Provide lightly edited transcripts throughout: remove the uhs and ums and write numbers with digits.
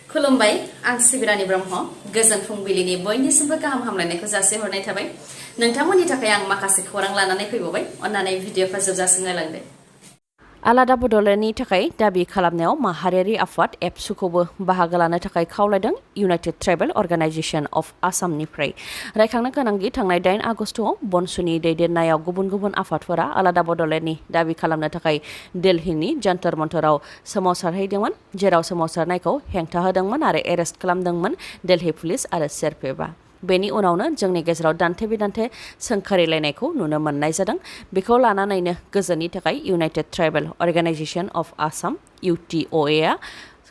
खुलुमबाय आं सिबिरानि ब्रह्म गोजोन फुंबिलिनि बयनिसिमबो गाहाम हामलायनायखौ जासिहरनाय थाबाय नोंथांमोननि थाखाय आं माखासे खौरां लानानै फैबावबाय अन्नानै भिडिअखौ जोबजासिम नायलांदो आलादा बड'लेण्डनि थाखाय दाबि खालामनायाव माहारियारि आफाद एबसुखौबो बाहागो लानो थाखाय खावलायदों इउनाइटेड ट्राइबेल अर्गानाइजेशन अफ आसामनिफ्राय रायखांनो गोनांदि थांनाय 8 आगस्टआव बनसुनि दैदेननायाव गुबुन गुबुन आफादफोरा आलादा बड'लेण्डनि दाबि खालामनो थाखाय दिल्लीनि जन्तर मन्तराव सोमावसारहैदोंमोन जेराव सोमावसारनायखौ हेंथा होदोंमोन आरो एरेस्ट खालामदोंमोन दिल्ली पुलिस आरो सिआरपिएफआ बेनि उनावनो जोंनि गेजेराव दान्थे बिदान्थे सोंखारिलायनायखौ नुनो मोननाय जादों बेखौ लानानैनो गोजोननि थाखाय united tribal organization of Assam UTOA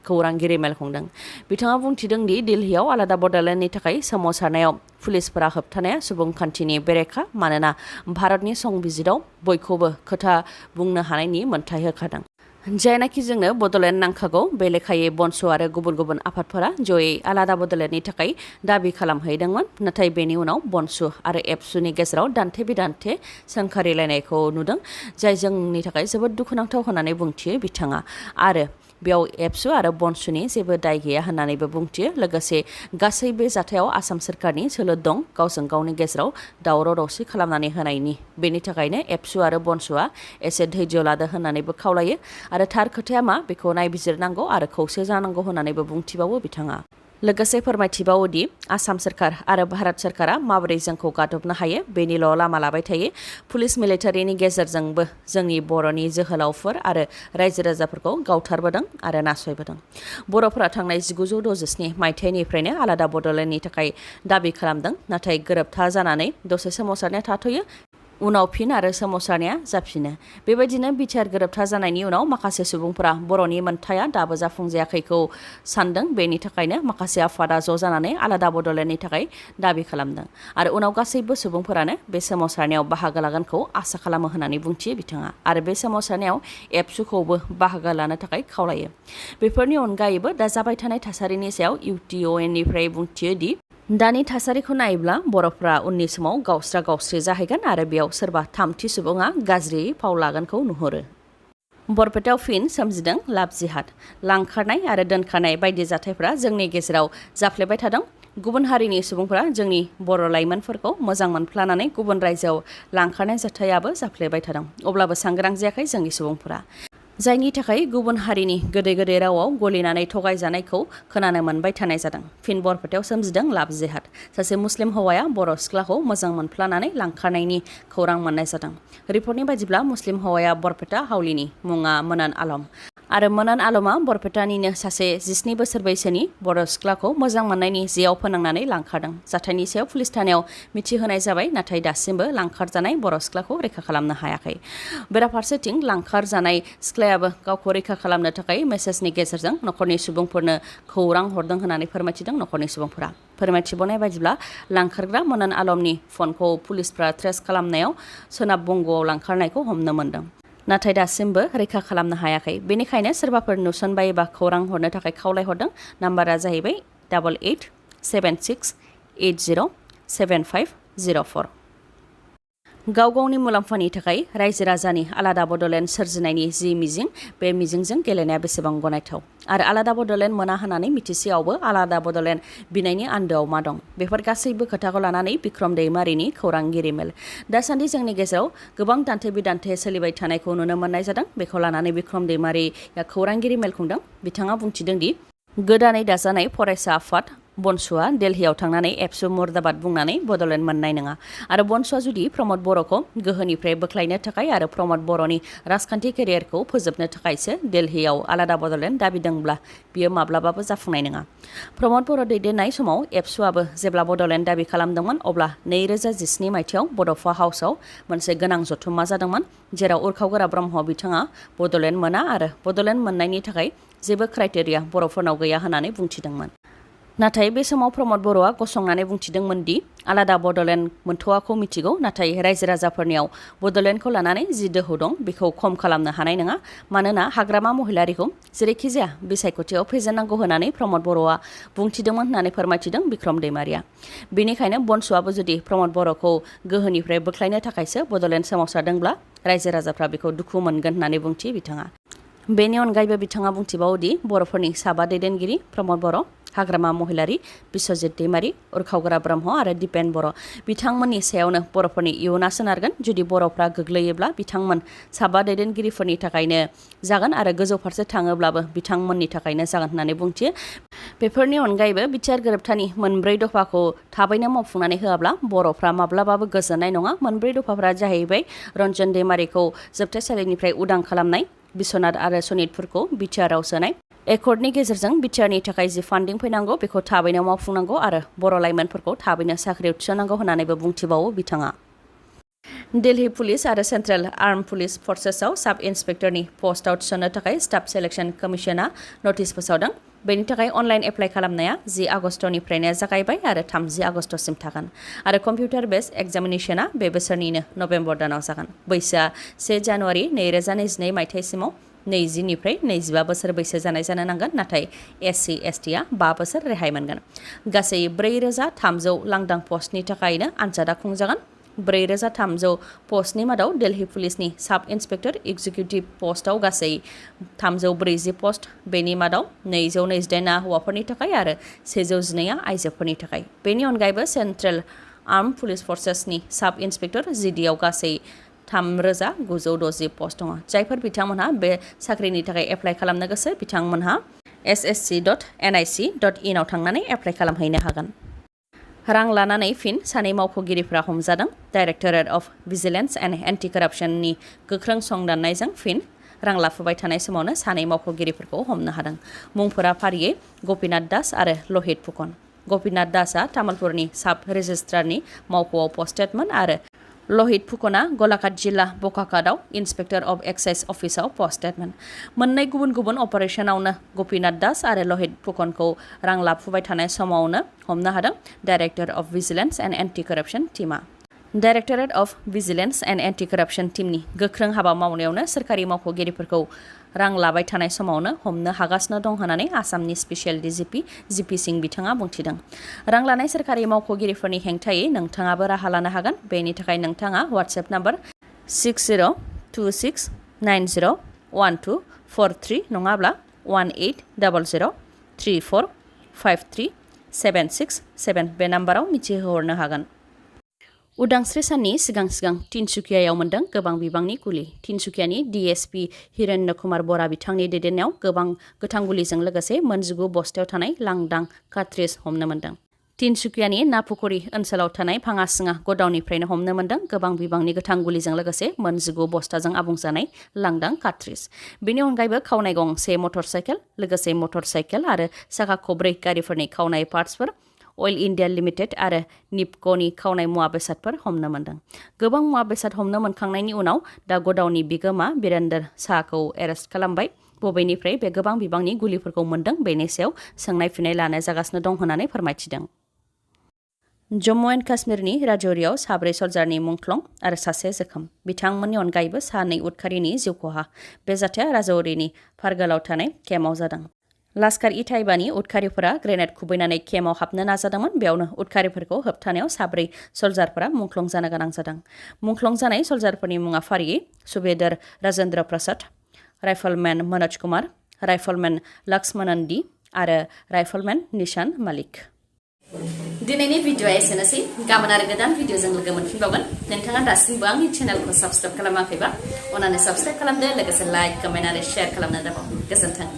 खौरांगिरि मेल खुंदों बिथाङा बुंथिदों दि दिल्लीयाव आलादा बड'लेण्डनि थाखाय सोमावसारनायाव पुलिसफोरा होबथानाया सुबुंखान्थिनि बेरेखा मानोना भारतनि संबिजिराव बयखौबो खोथा बुंनो हानायनि मोन्थाय होखादों जायनाखि जोंनो बड'लेण्ड नांखागौ बे लेखायै बनसु आरो गुबुन गुबुन आफादफोरा जयै आलादा बड'लेण्डनि थाखाय दाबि खालामहैदोंमोन नाथाय बेनि उनाव बनसु आरो एबसुनि गेजेराव दान्थे बिदान्थे सोंखारिलायनायखौ नुदों जाय जोंनि थाखाय जोबोद दुखुनांथाव होननानै बुंथियो बिथाङा आरो बेयाव एबसु आरो बनसुनि जेबो दाय गैया होननानैबो बुंथियो लोगोसे गासैबो जाथायाव आसाम सोरखारनि सोलो दं गावजों गावनि गेजेराव दावराव दावसि खालामनानै होनायनि बेनि थाखायनो एबसु आरो बनसुआ एसे धैर्य लादो होननानैबो खावलायो आरो थार खोथाया मा बेखौ नायबिजिरनांगौ आरो खौसे जानांगौ होननानैबो बुंथिबावो बिथाङा लोगोसे फोरमायथिबावोदि आसाम सोरखार आरो भारत सोरखारा माबोरै जोंखौ गादबनो हायो बेनिल' लामा लाबाय थायो पुलिस मिलिटारिनि गेजेरजोंबो जोंनि बर'नि जोहोलावफोर आरो रायजो राजाफोरखौ गावथारबोदों आरो नासयबोदों बर'फोरा थांनाय 1967 मायथाइनिफ्रायनो आलादा बड'लेण्डनि थाखाय दाबि खालामदों नाथाय गोरोबथा जानानै दसे सोमावसारनाया थाथ'यो उनाव फिन आरो सोमावसारनाया जाफिनो बेबायदिनो बिटिआर गोरोबथा जानायनि उनाव माखासे सुबुंफोरा बर'नि मोन्थाया दाबो जाफुंजायाखैखौ सानदों बेनि थाखायनो माखासे आफादा ज' जानानै आलादा बड'लेण्डनि थाखाय दाबि खालामदों आरो उनाव गासैबो सुबुंफोरानो बे सोमावसारनायाव बाहागो लागोनखौ आसा खालामो होननानै बुंथियो बिथाङा आरो बे सोमावसारनायाव एबसुखौबो बाहागो लानो थाखाय खावलायो बेफोरनि अनगायैबो दा जाबाय थानाय थासारिनि सायाव UTOA-निफ्राय बुंथियो दि दानि थासारिखौ नायोब्ला बर'फ्रा उननि समाव गावस्रा गावस्रि जाहैगोन आरो बेयाव सोरबा थामथि सुबुङा गाज्रि फाव लागोनखौ नुहुरो बरपेटायाव फिन सोमजिदों लाभ जिहाद लांखारनाय आरो दोनखारनाय बायदि जाथायफ्रा जोंनि गेजेराव जाफ्लेबाय थादों गुबुन हारिनि सुबुंफोरा जोंनि बर' लाइमोनफोरखौ मोजां मोनफ्लानानै गुबुन रायजोआव लांखारनाय जाथायाबो जाफ्लेबाय थादों अब्लाबो सांग्रां जायाखै जोंनि सुबुंफोरा जायनि थाखाय गुबुन हारिनि गोदै गोदै रावाव गलिनानै थगायजानायखौ खोनानो मोनबाय थानाय जादों फिन बरपेटायाव सोमजिदों लाभ जिहाद सासे मुस्लिम हौवाया बर' सिख्लाखौ मोजां मोनफ्लानानै लांखारनायनि खौरां मोननाय जादों रिपर्टनि बायदिब्ला मुस्लिम हौवाया बरपेटा हावलिनि मुङा मोनान आलम आरो मोनान आलमा बरपेटानिनो सासे 17 बोसोर बैसोनि बर' सिख्लाखौ मोजां मोननायनि जेयाव फोनांनानै लांखारदों जाथायनि सायाव पुलिस थानायाव मिथिहोनाय जाबाय नाथाय दासिमबो लांखारजानाय बर' सिख्लाखौ रैखा खालामनो हायाखै बेराफारसेथिं लांखारजानाय सिख्लायाबो गावखौ रैखा खालामनो थाखाय मेसेजनि गेजेरजों नखरनि सुबुंफोरनो खौरां हरदों होननानै फोरमायथिदों नखरनि सुबुंफोरा फोरमायथिबावनाय बायदिब्ला लांखारग्रा मोनान आलमनि फनखौ पुलिसफ्रा ट्रेस खालामनायाव सोनाब बंग'आव लांखारनायखौ हमनो मोन्दों नाथाय दासिमबो रैखा खालामनो हायाखै बेनिखायनो सोरबाफोर नुसनबायोबा खौरां हरनो थाखाय खावलायहरदों नाम्बारा जाहैबाय 8876807504 गाव गावनि मुलाम्फानि थाखाय रायजो राजानि आलादा बड'लेण्ड सोरजिनायनि जि मिजिं बे मिजिंजों गेलेनाया बेसेबां गनायथाव आरो आलादा बड'लेण्ड मोना होननानै मिथिसेयावबो आलादा बड'लेण्ड बिनायनि आन्दोआव मा दं बेफोर गासैबो खोथाखौ लानानै बिक्रम दैमारिनि खौरांगिरि मेल दासान्दि जोंनि गेजेराव गोबां दान्थे बिदान्थे सोलिबाय थानायखौ नुनो मोननाय जादों बेखौ लानानै बिक्रम दैमारिया खौरांगिरि मेल खुंदों बिथाङा बुंथिदों दि गोदानै दाजानाय फरायसा आफाद बनसुआ दिल्लीयाव थांनानै एबसु मुर्दाबाद बुंनानै बड'लेण्ड मोननाय नङा आरो बनसुआ जुदि प्रमद बर'खौ गोहोनिफ्राय बोख्लायनो थाखाय आरो प्रमद बर'नि राजखान्थि केरियारखौ फोजोबनो थाखायसो दिल्लीयाव आलादा बड'लेण्ड दाबिदोंब्ला बियो माब्लाबाबो जाफुंनाय नङा प्रमद बर' दैदेननाय समाव एबसुआबो जेब्ला बड'लेण्ड दाबि खालामदोंमोन अब्ला 2017 मायथाइयाव बड'फा हाउसआव मोनसे गोनां जथुम्मा जादोंमोन जेराव उरखावगोरा ब्रह्म बिथाङा बड'लेण्ड मोना आरो बड'लेण्ड मोननायनि थाखाय जेबो क्राइटेरिया बर'फोरनाव गैया होननानै बुंथिदोंमोन नाथाय बे समाव प्रमद बर'आ गसंनानै बुंथिदोंमोन दि आलादा बड'लेण्ड मोनथ'वाखौ मिथिगौ नाथाय रायजो राजाफोरनियाव बड'लेण्डखौ लानानै जि दोहौ दं बेखौ खम खालामनो हानाय नङा मानोना हाग्रामा महिलारिखौ जेरैखिजाया बिसायख'थियाव फेजेननांगौ होननानै प्रमद बर'आ बुंथिदोंमोन होननानै फोरमायथिदों बिक्रम दैमारिया बेनिखायनो बनसुआबो जुदि प्रमद बर'खौ गोहोनिफ्राय बोख्लायनो थाखायसो बड'लेण्ड सोमावसारदोंब्ला रायजो राजाफ्रा बेखौ दुखु मोनगोन होननानै बुंथियो बिथाङा बेनि अनगायैबो बिथाङा बुंथिबावोदि बर'फोरनि साबा दैदेनगिरि प्रमद बर', हाग्रामा महिलारि, बिश्वजित दैमारि, उरखावग्रा ब्रह्म आरो दिपेन बर' बिथांमोननि सायावनो बर'फोरनि इयुना सोनारगोन। जुदि बर'फ्रा गोग्लैयोब्ला बिथांमोन साबा दैदेनगिरिफोरनि थाखायनो जागोन आरो गोजौ फारसे थाङोब्लाबो बिथांमोननि थाखायनो जागोन होननानै बुंथियो। बेफोरनि अनगायैबो बिटिआर गोरोबथानि मोनब्रै दफाखौ थाबैनो मावफुंनानै होआब्ला बर'फ्रा माब्लाबाबो गोजोननाय नङा। मोनब्रै दफाफोरा जाहैबाय रन्जन दैमारिखौ जोबथेसालिनिफ्राय उदां खालामनाय, बिश्वनाथ आरो सनितफोरखौ बिटिआरआव सोनाय, एकर्डनि गेजेरजों बिटिआरनि थाखाय जि फान्डिं फैनांगौ बेखौ थाबैनो मावफुंनांगौ आरो बर' लाइमोनफोरखौ थाबैनो साख्रियाव थिसननांगौ होननानैबो बुंथिबावो बिथाङा। दिल्ली पुलिस आरो सेन्ट्रेल आर्म पुलिस फर्सेसआव साब इन्सपेक्टरनि पस्टआव थिसननो थाखाय स्टाफ सेलेक्शन कमिशना नटिस फोसावदों। बेनि थाखाय अनलाइन एप्लाइ खालामनाया 10 आगस्टनिफ्रायनो जागायबाय आरो 30 आगस्टसिम थागोन आरो कम्पिउटार बेस एग्जामिनेशना बे बोसोरनिनो नभेम्बर दानाव जागोन। बैसोआ 1 जानुवारि 2022 मायथाइसिमाव 20निफ्राय 25 बोसोर बैसो जानाय जानो नांगोन, नाथाय SC STआ 5 बोसोर रेहाय मोनगोन। गासै 4300 लांदां पस्टनि थाखायनो आनजादा खुंजागोन। 4300 पस्टनि मादाव दिल्ली पुलिसनि साब इन्सपेक्टर एग्जिकिउटिभ पस्टआव गासै 340 पस्ट, बेनि मादाव 228 हौवाफोरनि थाखाय आरो 112 आइजोफोरनि थाखाय। बेनि अनगायैबो सेन्ट्रेल आर्म पुलिस फर्सेसनि साब इन्सपेक्टर GDआव गासै 3960 पस्ट दङ। जायफोर बिथांमोनहा बे साख्रिनि थाखाय एप्लाइ खालामनो गोसो बिथांमोनहा ssc.nic.in आव थांनानै एप्लाइ खालामहैनो हागोन। रां लानानै फिन सानै मावख'गिरिफ्रा हमजादों। Directorate of vigilance and anti कराप्शननि गोख्रों संदाननायजों फिन रां लाफुबाय थानाय समावनो सानै मावख'गिरिफोरखौ हमनो हादों। मुंफोरा फारियै गपिनाथ दास आरो लहित फुकन। गपिनाथ दासआ तामुलपुरनि साब रेजिस्ट्रारनि मावख'आव पस्टेडमोन आरो लहित फुकना गलाघाट जिल्ला बकाखातआव इन्सपेक्टर अफ एक्साइज अफिसाव पस्टेडमोन। मोननै गुबुन गुबुन अपारेशनावनो गपिनाथ दास आरो लहित फुकनखौ रां लाफुबाय थानाय समावनो हमनो हादों director of vigilance and anti corruption टीमा। Directorate of vigilance and anti corruption टीमनि गोख्रों हाबा मावनायावनो सोरखारि मावख'गिरिफोरखौ रां लाबाय थानाय समावनो हमनो हागासिनो दं होननानै आसामनि स्पेसियेल DGP जिपि सिं बिथाङा बुंथिदों। रां लानाय सोरखारि मावख'गिरिफोरनि हेंथायै नोंथाङाबो राहा लानो हागोन। बेनि थाखाय नोंथाङा WhatsApp नाम्बार 6026901243 नङाब्ला 180034536767 बे नाम्बाराव मिथिहोहरनो हागोन। उदांस्रि साननि सिगां तिनसुकियायाव मोनदों गोबां बिबांनि गुलि। तिनसुकियानि DSP हिरण्य कुमार बरा बिथांनि दैदेननायाव गोबां गोथां गुलिजों लोगोसे 19 बस्तायाव थानाय लांदां कार्ट्रिज हमनो मोनदों। तिनसुकियानि नापुखुरी ओनसोलाव थानाय भाङासिङा गडाउननिफ्रायनो हमनो मोनदों गोबां बिबांनि गोथां गुलिजों लोगोसे 19 बस्ताजों आबुं जानाय लांदां कार्ट्रिज। बेनि अनगायैबो खावनाय गंसे मटर साइकेल, लोगोसे मटर साइकेल आरो साखा खब्रै गारिफोरनि खावनाय पार्टसफोर, अइल इन्डिया लिमिटेड आरो निपक'नि खावनाय मुवा बेसादफोर हमनो मोनदों। गोबां मुवा बेसाद हमनो मोनखांनायनि उनाव दा गडाउननि बिगोमा बिरेन्दर साहखौ एरेस्ट खालामबाय। बबेनिफ्राय बे गोबां बिबांनि गुलिफोरखौ मोनदों बेनि सायाव सोंनाय फिननाय लानाय जागासिनो दं होननानै फोरमायथिदों। जम्मु एन्ड काश्मीरनि राजौरीआव 7 सल्जारनि मुंख्लं आरो 1 जोखोम। बिथांमोननि अनगायैबो 2 उदखारिनि जिउ खहा। बे जाथाया राजौरीनि फारगालाव थानाय केम्पआव जादों। लास्कार इ ताइबानि उदखारिफोरा ग्रेनेड खुबैनानै केम्पआव हाबनो नाजादोंमोन। बेयावनो उदखारिफोरखौ होबथानायाव 4 सल्जारफोरा मुंख्लं जानो गोनां जादों। मुंख्लं जानाय सल्जारफोरनि मुङा फारियै subedar Rajendra Prasad, rifleman Manoj Kumar, rifleman Lakshmanan D आरो राइफलमेन निशान मालिक। दिनैनि भिडिअ'आ एसेनोसै। गाबोन आरो गोदान भिडिअ'जों लोगो मोनफिनबावगोन। नोंथाङा दासिमबो आंनि चेनेलखौ साबस्क्राइब खालामाखैबा अन्नानै साबस्क्राइब खालामदो, लोगोसे लाइक, कमेन्ट आरो शेयार खालामनो दाबाव। गोजोन्थों।